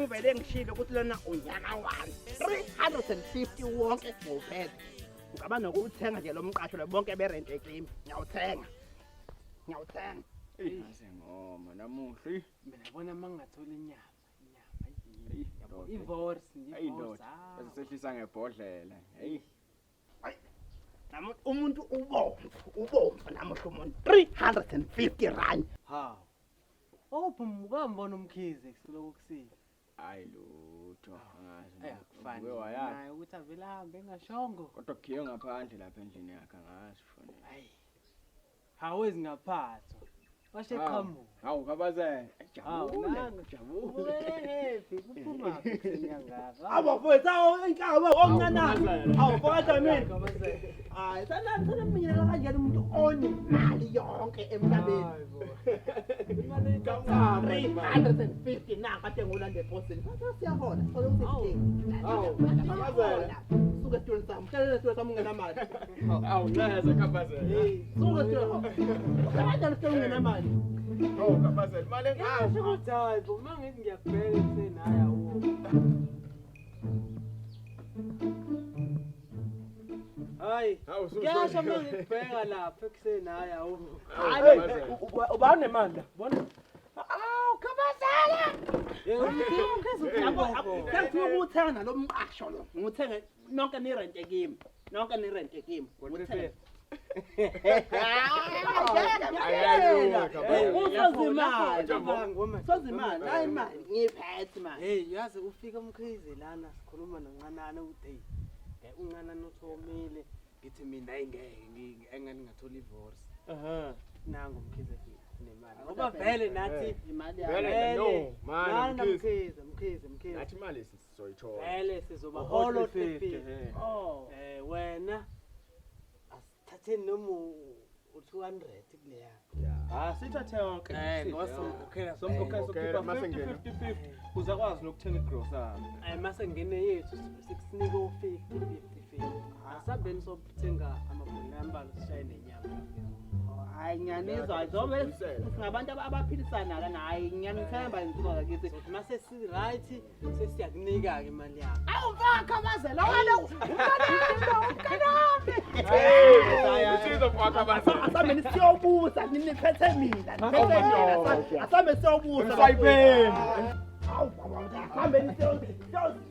Ngangivele ngishilo ukuthi lona unyaka wami. 350 wonke ngophethe. Ngicabanga nokuwuthenga nje lo mqasho lo bonke berente kimi. Ngiyawuthenga. Ngiyawuthenga. Eyi, ngaze ngoma namuhla. Eyi, Mina yabona uma ngingathola inyama, inyama. Eyi, Yabo, ndoda. i-wors nje, Eyi i-wors. ndoda, bese sehlisa ngebhodlela. Eyi, Namu umuntu ubomvu, ubomvu namuhla umuntu 350 rand. Hawu. Awuphi ukambona uMkhize kusuloku kusile. hayi lutho, angazi. Ayi akufani. Ubuke wayaphi. Naye ukuthi avele ahambe engashongo. Kodwa kukhiywe ngaphandle lapha endlini yakhe angazi ufone. Hayi. Hawu ezingaphathwa. Bashe qhamuka. Hawu kabazela. Hawu, Jabule, nangu. jabule. Ubukele happy kuphuma kusenyangaka. Abo mfowethu, awu inhlaba omncanana. Awu mfowethu mina. Khabazela. Hayi, sana sana mina kanjani umuntu onemali yonke emhlabeni. Hayi bo. Imali ithathaphi? 350 na kade ngolanda eposini. Sasa siyahola. Thola ukuthi Hawu, Khabazela. Suka esitolo sami. Hlala esitolo sami ungenamali. Hawu nxese kabazela. Suka esitolo. Kanjani esitolo ungenamali? Hawu kabazela, imali engaka. Yasho ukuthi hayi bo, uma ngithi ngiyakubheka ekuseni hayi awukho. Hayi, Hawu, kuyasho uma ngikubheka lapha ekuseni hayi awukho. Hayi, uba unemali la. Bona. Awu, Khabazela. Yebo, Sengifuna ukuwuthenga nalo mqasho lo. Ngiwuthenge nonke nirente kimi. Nonke nirente kimi. Ngiwuthenge. Usozimali. Sozimali, hayi imali ngiyiphethe imali. Hey, yazi ufika uMkhize lana sikhuluma noncanana ukuthi hey, uncanana uthi womile ngithi mina hayi ngeke engani ngathola i-divorce. Nangu uMkhize nemali. Ngoba vele nathi Imali Vele, yami. no, mana, mana Mkhize. Mkhize, Mkhize, Mkhize. Nathi imali sizoyithola. Vele sizoba holo 50. Oh. Wena asithatheni noma u-200 kuleya. Yeah. Ah, sithathe yonke. Ngoba somkhokhela Somkhokhela Somkhokhela, sokhipha mase 50 ngena. 50 50 uzakwazi nokuthenga igrocery. Mase ngene yethu sikusinike u-50 50 50. Asambeni sokuthenga amabhola ambalwa sishaye nenyama. Hayi ngiyanizwa zobe singabantu abaphilisana lana hayi ngiyanithemba insizwa zakithi. So mase si-right sesiyakunika-ke imali yakho. Awu mfaka Khabazela wena umkanami umkanami. Usizo mfaka kabazela. Asambe siyobuza niphethe mina niphethe mina asambe siyobuza. Mswayipeni. Awu baba asambe siyo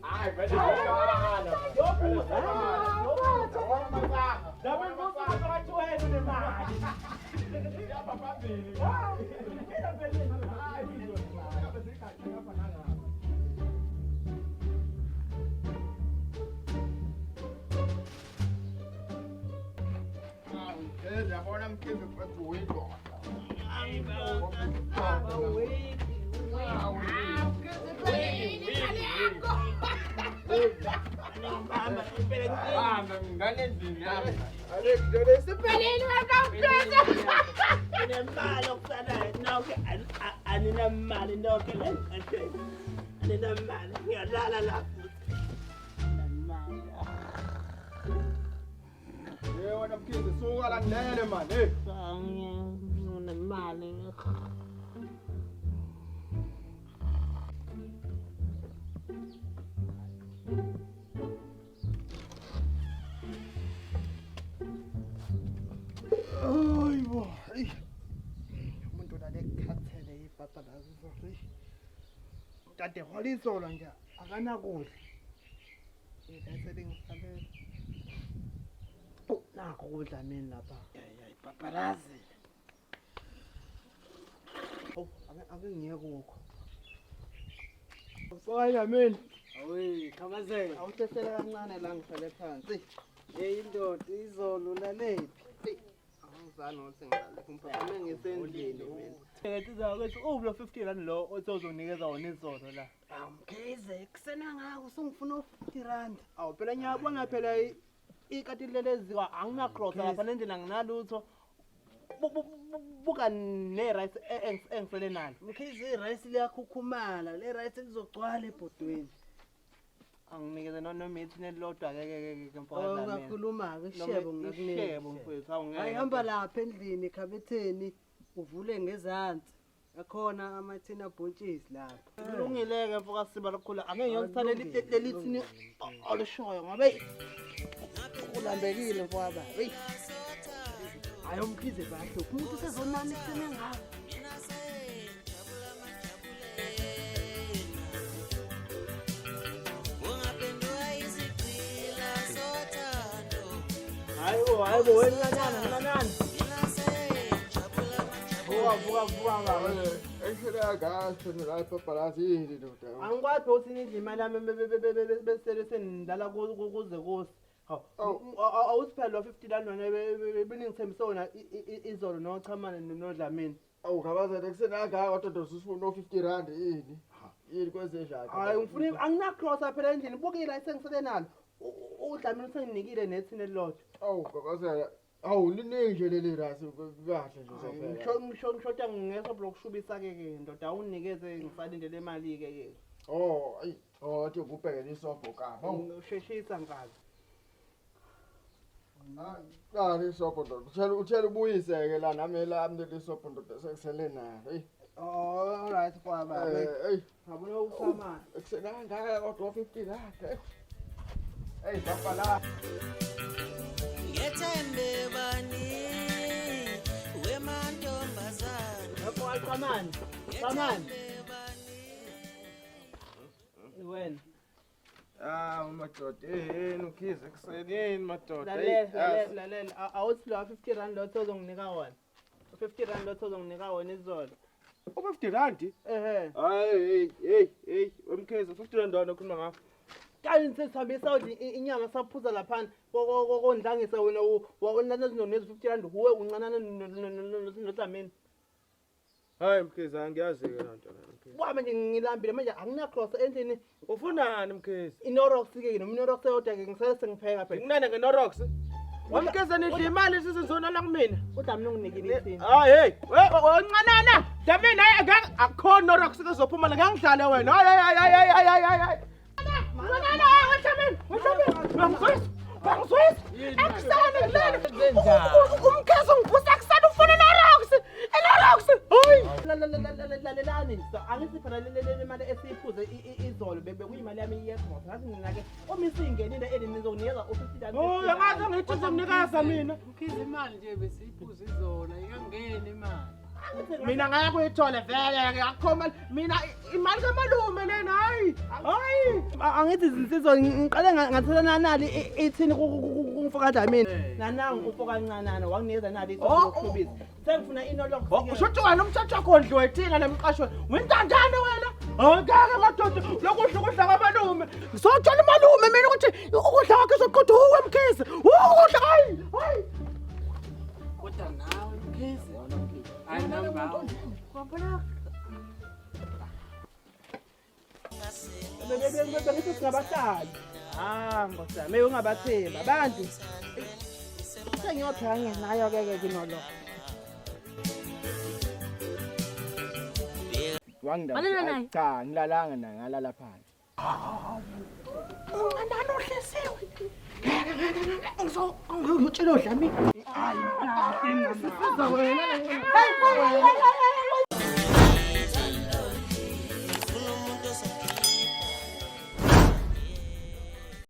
Hayi vele siqala. siyobuza. Labo inkosi phakathi wena nemali. Ihamba phambili. Yabona Mkhize mfethu uyindoda. Hamba ngane endlini yami. Nemali okusalayo nonke aninamali nonke la emqashweni. Aninamali ngiyalala la futhi. Aninamali. Hey wena Mkhize suka la ngilele man. Hey. Nginemali. Hayibo. Eyi. Umuntu lale khathele ibhabha la izolo. Kade hola izolo nje akanakudla. Ila selingisalela. Oh, nakho ukudla mina lapha. Hayi ibhabhalazi. Oh, ake ngiye kukho. Soya mina. Awe, Khabazela. Awuhlehlela kancane la ngihlale phansi. Hey indoda izolo ulalephi? Angizani ukuthi ngilale kumphakame ngisendlini mina. Ngetiza kwethu ubulo 50 rand lo othi uzonikeza wona izolo la. Hawu Mkhize, kusena ngako usungifuna u-50 rand. Awu phela ngiyabona phela ikati leleziwa anginacross lapha nendlela nginalutho. Buka ne-rice engisele nalo. Mkhize i-rice liyakhukhumala, le rice lizogcwala ebhodweni. Anginikeze noma ithini elilodwa ke ke ke mfowethu. Ungakhuluma-ke ishebo Ishebo ngingakunika. mfowethu awungeke. Hayi hamba lapha endlini ekhabetheni uvule ngezansi. Akhona amathini abhontshisi lapha. Kulungile-ke mfo kaSiba lokukhula, angeke ngiyolithatha Kulungile, leli thini kulungile. olishoyo ngoba eyi kulambekile mfo kababa. Eyi. Hayi uMkhize bahlupha umuntu usezonani ekuseni engaka. Hayi bo, hayi bo, wena nana, nana. Vuka, vuka, vuka baba. Angikwazi ukuthi nidle imali yami bese senidlala kuze kuse. Hawu, awuthi phela lo 50 rand wena beningithembise wona izolo noChamane noDlamini. Awu khabazela kusenangaka kodwa usufuna no-50 rand yini? Yini kwenzenjani? Hayi ngifuna anginacross phela endlini bukile ayisengisele nalo. UDlamini usenginikile nethini elilodwa. Awu khabazela. Awu liningi nje leli rasi kahle nje sophela. Ngisho ngisho ngishoda ngesobho lokushubisa ke ke ndoda awunikeze ngisalindele imali ke ke. Oh, ayi. Oh, athi ukubhekela isobho kabi. Awu. Usheshisa nkazi. Qala isobho ndoda. Uthela uthela ubuyise ke la nami lami leli sobho ndoda sekusele nalo. Eyi. Oh, all right kwaba. Eh, eyi. Ngabona uChamane. Kusenangaka kodwa 50 rand. Hey, baba la. Ngethembe bani wemantombazane. Yebo Chamane. Chamane. Wena. Ah, madoda, yini uKhize ekuseni yini madoda? Lalela, lalela, lalela. Awuthi lo 50 rand lo ozonginika wona. 50 rand lo ozonginika wona izolo. U-50 rand? Ehhe. Hayi, hey, hey, hey, wemkhize 50 rand wona okhuluma ngawo. Kanti sesihambisa sawudla inyama saphuza laphana kondlangisa wena wonanezi 50 rand huwe uncanana noDlamini. Hayi Mkhize, angiyazi-ke loo nto leyo Mkhize. Kwami nje ngilambile manje anginacross endlini. Ufunani Mkhize? Inorox ke noma inorox eyodwa ke ngisele sengipheka phela. Ngikunane ngeNorox. Wemkhize nidla imali sizizona la kumina. UDlamini unginikile ithini. Hayi hey, uncanana. Dlamini hayi ngeke akukhona Norox kuzophuma la ngeke ngidlale wena. Hayi hayi hayi hayi hayi hayi hayi. Uncanana, weDlamini, weDlamini. Uyangizwisa? Uyangizwisa? Ekuseni kulele. Umkhize ungivusa ekuseni ufuna iNorox. iNorox. Hayi. Lalelani, angithi phela le mali esiyiphuze izolo bekuyimali yami yegrosa. Ngathi mina ke uma isingenile endlini ngizokunikeza u-50 rand. Oh, angazi ngithi uzomnikeza mina. Mkhize imali nje besiyiphuza izolo, ayikangeni imali. Mina ngeke uyithole vele akukho mali. Mina imali kamalume lena hayi. Hayi. Angithi izinsizwa ngiqale ngathola nanali ithini kumfo kaDlamini. Nanangu umfo kancanana wanginikeza nali Oh, isokuhlubisa. Sengifuna inolox. Usho ukuthi wena umthatha wakho ondliwe thina nemqashweni. Wintandane wena. Hayi ngeke madoda lokudla ukudla kwamalume. Ngizotshela umalume mina ukuthi ukudla kwakhe uzoqotha uwe Mkhize. Ukudla hayi hayi. Kodwa nawe Mkhize. Hayi nami bawo. Bengithi singabahlali. Ah, Nkosi yami, ungabathembi abantu. Sengiyothenga nayo ke ke kinolox. Walala naye? Cha, ngilalanga naye, ngalala phansi. Uncanana uhlesiwe. Ngeke ngeke ngizotshela uDlamini. Hayi, siza wena. Hey,